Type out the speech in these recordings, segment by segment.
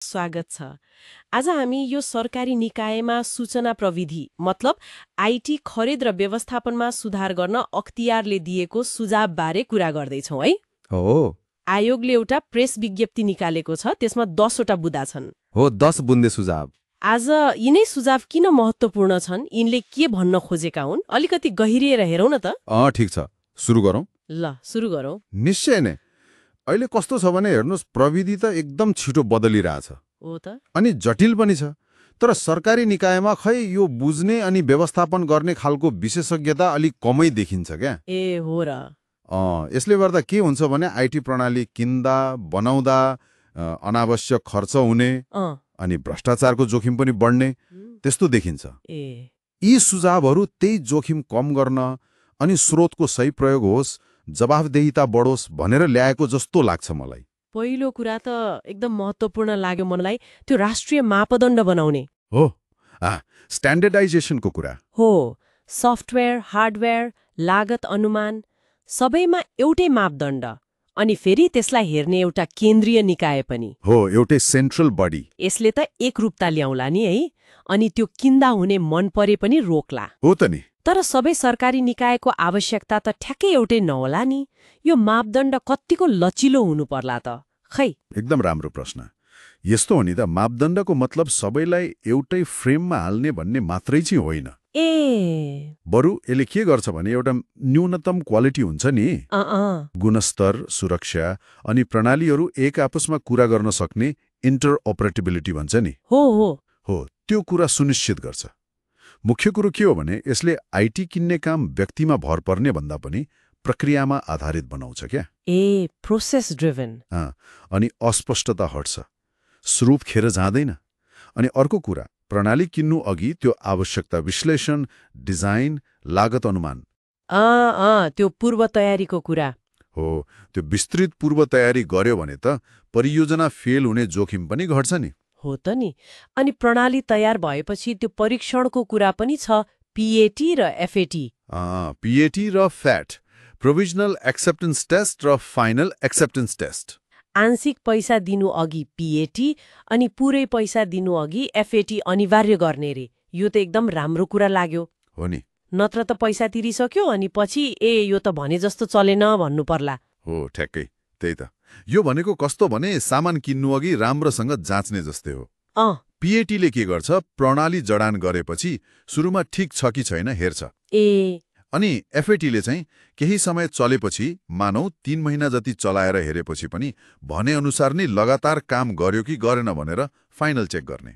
स्वागत छ। आज हामी यो सरकारी निकायमा सूचना प्रविधि मतलब आईटी खरिद र व्यवस्थापनमा सुधार गर्न अख्तियारले दिएको सुझावबारे कुरा गर्दैछौँ है। हो आयोगले एउटा प्रेस विज्ञप्ति निकालेको छ, त्यसमा 10 वटा बुँदा छन्। हो 10 बुन्दे सुझाव। आज यिनै सुझाव किन महत्त्वपूर्ण छन्, यिनले के भन्न खोजेका हुन्, अलिकति गहिरिएर हेरौँ न त। ठिक छ, सुरु गरौँ। ल सुरु गरौँ। निश्चय नै अहिले कस्तो छ भने हेर्नुहोस्, प्रविधि त एकदम छिटो बदलिरहेछ। हो त। अनि जटिल पनि छ। तर सरकारी निकायमा खै यो बुझ्ने अनि व्यवस्थापन गर्ने खालको विशेषज्ञता अलिक कमै देखिन्छ क्या। ए हो र। यसले गर्दा के हुन्छ भने आईटी प्रणाली किन्दा बनाउँदा अनावश्यक खर्च हुने अनि भ्रष्टाचारको जोखिम पनि बढ्ने त्यस्तो देखिन्छ। यी सुझावहरू त्यही जोखिम कम गर्न अनि स्रोतको सही प्रयोग होस्, जवाफदेहिता बढोस् भनेर ल्याएको जस्तो लाग्छ मलाई। पहिलो कुरा त एकदम महत्त्वपूर्ण लाग्यो मलाई, त्यो राष्ट्रिय मापदण्ड बनाउने हो। स्ट्यान्डर्डाइजेसनको कुरा हो। सफ्टवेयर, हार्डवेयर, लागत अनुमान सबैमा एउटै मापदण्ड, अनि फेरि त्यसलाई हेर्ने एउटा केन्द्रीय निकाय पनि हो, एउटै सेन्ट्रल बडी। यसले त एकरूपता ल्याउला नि है, अनि त्यो किन्दा हुने मन परे पनि रोक्ला। हो त नि। तर सबै सरकारी निकायको आवश्यकता त ठ्याक्कै एउटै नहोला नि। यो मापदण्ड कत्तिको लचिलो हुनु पर्ला त? खै। एकदम राम्रो प्रश्न। यस्तो हो नि त, मापदण्डको मतलब सबैलाई एउटै फ्रेममा हाल्ने भन्ने मात्रै चाहिँ होइन। बरु यसले के गर्छ भने एउटा न्यूनतम क्वालिटी हुन्छ नि, गुणस्तर, सुरक्षा अनि प्रणालीहरू एक आपसमा कुरा गर्न सक्ने इन्टरअपरेटेबिलिटी भन्छ नि। हो हो हो, त्यो कुरा सुनिश्चित गर्छ। मुख्य कुरो के हो भने यसले आईटी किन्ने काम व्यक्तिमा भर पर्ने भन्दा पनि प्रक्रियामा आधारित बनाउँछ क्या। Process driven. अनि अस्पष्टता हट्छ, स्रूप खेर जाँदैन। अनि अर्को कुरा, प्रणाली किन्नु अघि त्यो आवश्यकता विश्लेषण, डिजाइन, लागत अनुमान त्यो पूर्व तयारीको कुरा हो। त्यो विस्तृत पूर्व तयारी गर्यो भने त परियोजना फेल हुने जोखिम पनि घट्छ नि। हो त नि। अनि प्रणाली तयार भएपछि त्यो परीक्षणको कुरा पनि छ, पीएटी र एफएटी। पीएटी र फ्याट, प्रोभिजनल एक्सेप्टेन्स टेस्ट र फाइनल एक्सेप्टेन्स टेस्ट। आंशिक पैसा दिनु अघि पीएटी अनि पुरै पैसा दिनु अघि एफएटी अनिवार्य गर्ने रे। यो त एकदम राम्रो कुरा लाग्यो। हो नि। नत्र त पैसा तिरिसक्यो अनि पछि यो त भने जस्तो चलेन भन्नु पर्ला। हो, ठ्याक्कै त्यही त। यो भनेको कस्तो भने सामान किन्नु अघि राम्रोसँग जाँच्ने जस्तै हो। पीएटीले के गर्छ, प्रणाली जडान गरेपछि सुरुमा ठिक छ कि छैन हेर्छ। अनि एफएटीले चाहिँ केही समय चलेपछि, मानौ 3 महिना जति चलाएर हेरेपछि पनि भने अनुसार नै लगातार काम गर्यो कि गरेन भनेर फाइनल चेक गर्ने।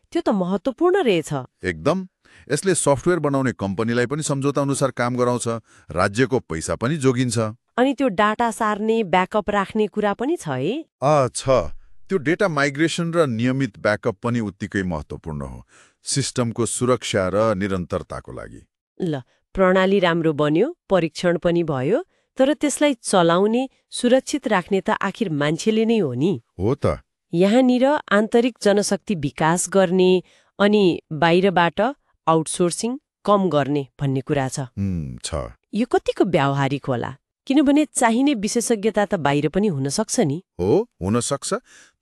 त्यो त महत्त्वपूर्ण रहेछ। एकदम। यसले सफ्टवेयर बनाउने कम्पनीलाई पनि सम्झौता अनुसार काम गराउँछ, राज्यको पैसा पनि जोगिन्छ। अनि त्यो डाटा सार्ने, ब्याकअप राख्ने कुरा पनि छ है? छ। त्यो डेटा माइग्रेसन र नियमित ब्याकअप पनि उत्तिकै महत्त्वपूर्ण हो, सिस्टमको सुरक्षा र निरन्तरताको लागि। ल, प्रणाली राम्रो बन्यो, परीक्षण पनि भयो, तर त्यसलाई चलाउने, सुरक्षित राख्ने त आखिर मान्छेले नै हो नि। हो त। यहाँनिर आन्तरिक जनशक्ति विकास गर्ने अनि बाहिरबाट आउटसोर्सिङ कम गर्ने भन्ने कुरा छ। यो कतिको व्यावहारिक होला? किनभने चाहिने विशेषज्ञता त बाहिर पनि हुन सक्छ नि। हो, हुन सक्छ।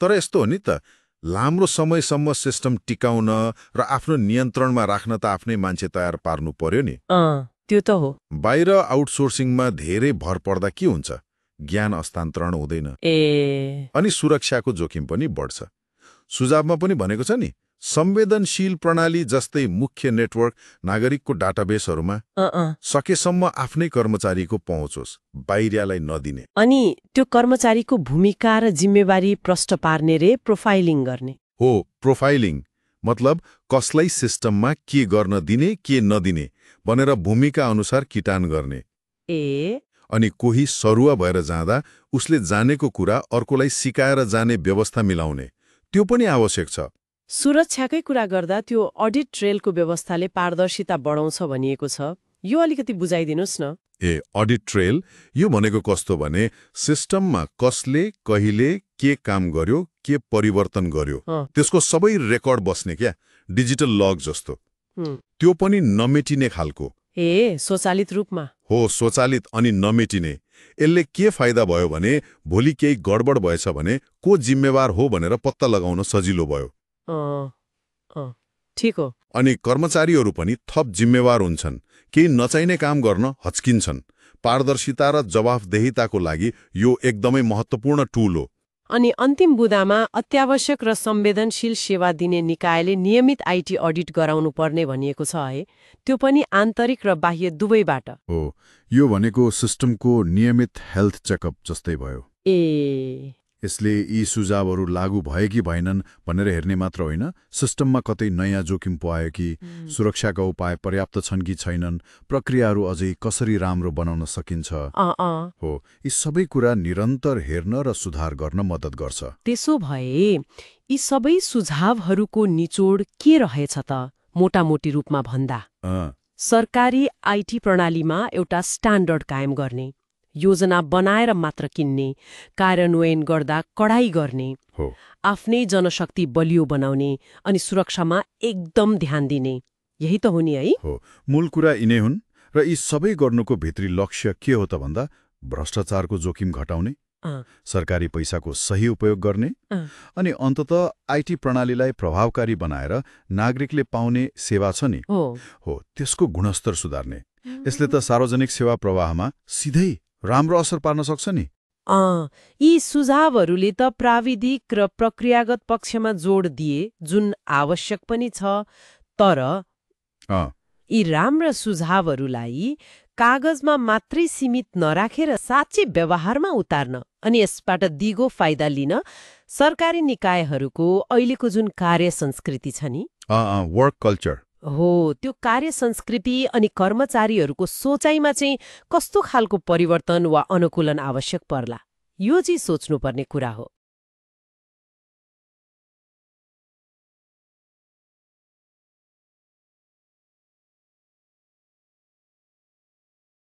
तर यस्तो हो नि त, लाम्रो समयसम्म सिस्टम टिकाउन र आफ्नो नियन्त्रणमा राख्न त आफ्नै मान्छे तयार पार्नु पर्यो नि। त्यो त हो। बाहिर आउटसोर्सिङमा धेरै भर पर्दा के हुन्छ, ज्ञान हस्तान्तरण हुँदैन अनि सुरक्षाको जोखिम पनि बढ्छ। सुझावमा पनि भनेको छ नि, संवेदनशील प्रणाली जस्तै मुख्य नेटवर्क, नागरिकको डाटाबेसहरूमा सकेसम्म आफ्नै कर्मचारीको पहुँच होस्, बाहिरियालाई नदिने। अनि त्यो कर्मचारीको भूमिका र जिम्मेवारी प्रष्ट पार्ने रे प्रोफाइलिङ गर्ने। हो, प्रोफाइलिङ मतलब कसलाई सिस्टममा के गर्न दिने के नदिने भनेर भूमिका अनुसार किटान गर्ने। अनि कोही सरुवा भएर जाँदा उसले जानेको कुरा अर्कोलाई सिकाएर जाने व्यवस्था मिलाउने, त्यो पनि आवश्यक छ। सुरक्षाकै कुरा गर्दा त्यो अडिट ट्रेलको व्यवस्थाले पारदर्शिता बढाउँछ भनिएको छ, यो अलिकति बुझाइदिनुहोस् न। अडिट ट्रेल यो भनेको कस्तो भने सिस्टममा कसले कहिले के काम गर्यो, के परिवर्तन गर्यो, त्यसको सबै रेकर्ड बस्ने क्या, डिजिटल लग जस्तो। त्यो पनि नमेटिने खालको। स्वचालित रूपमा। हो, स्वचालित अनि नमेटिने। यसले के फाइदा भयो भने भोलि केही गडबड भएछ भने को जिम्मेवार हो भनेर पत्ता लगाउन सजिलो भयो। ठिक हो। अनि कर्मचारीहरू पनि थप जिम्मेवार हुन्छन्, केही नचाहिने काम गर्न हच्किन्छन्। पारदर्शिता र जवाफदेहिताको लागि यो एकदमै महत्त्वपूर्ण टुल हो। अनि अन्तिम बुदामा अत्यावश्यक र संवेदनशील सेवा दिने निकायले नियमित आईटी अडिट गराउनु पर्ने भनिएको छ है, त्यो पनि आन्तरिक र बाह्य दुवैबाट हो। यो भनेको सिस्टमको नियमित हेल्थ चेकअप जस्तै भयो। यसले यी सुझावहरू लागू भए कि भएनन् भनेर हेर्ने मात्र होइन, सिस्टममा कतै नयाँ जोखिम पो आयो कि, सुरक्षाका उपाय पर्याप्त छन् कि छैनन्, प्रक्रियाहरू अझै कसरी राम्रो बनाउन सकिन्छ हो, यी सबै कुरा निरन्तर हेर्न र सुधार गर्न मद्दत गर्छ। त्यसो भए यी सबै सुझावहरूको निचोड के रहेछ त मोटामोटी रूपमा भन्दा? सरकारी आईटी प्रणालीमा एउटा स्ट्यान्डर्ड कायम गर्ने, योजना बनाएर मात्र किन्ने, कार्यान्वयन गर्दा कडाई गर्ने, आफ्नै जनशक्ति बलियो बनाउने अनि सुरक्षामा एकदम ध्यान दिने, यही त हो नि है? हो, मूल कुरा यिनै हुन्। र यी सबै गर्नुको भित्री लक्ष्य के हो त भन्दा भ्रष्टाचारको जोखिम घटाउने, सरकारी पैसाको सही उपयोग गर्ने अनि अन्ततः आईटी प्रणालीलाई प्रभावकारी बनाएर नागरिकले पाउने सेवा छ नि हो त्यसको गुणस्तर सुधार्ने। यसले त सार्वजनिक सेवा प्रवाहमा सिधै राम्रो असर पार्न सक्छ नि। यी सुझावहरूले त प्राविधिक र प्रक्रियागत पक्षमा जोड दिए, जुन आवश्यक पनि छ, तर यी राम्रा सुझावहरूलाई कागजमा मात्रै सीमित नराखेर साँच्चै व्यवहारमा उतार्न अनि यसबाट दिगो फाइदा लिन सरकारी निकायहरूको अहिलेको जुन कार्य संस्कृति छ नि, वर्क कल्चर हो, त्यो कार्य संस्कृति अनि कर्मचारीहरूको सोचाइमा चाहिँ कस्तो खालको परिवर्तन वा अनुकूलन आवश्यक पर्ला, यो चाहिँ सोच्नुपर्ने कुरा हो।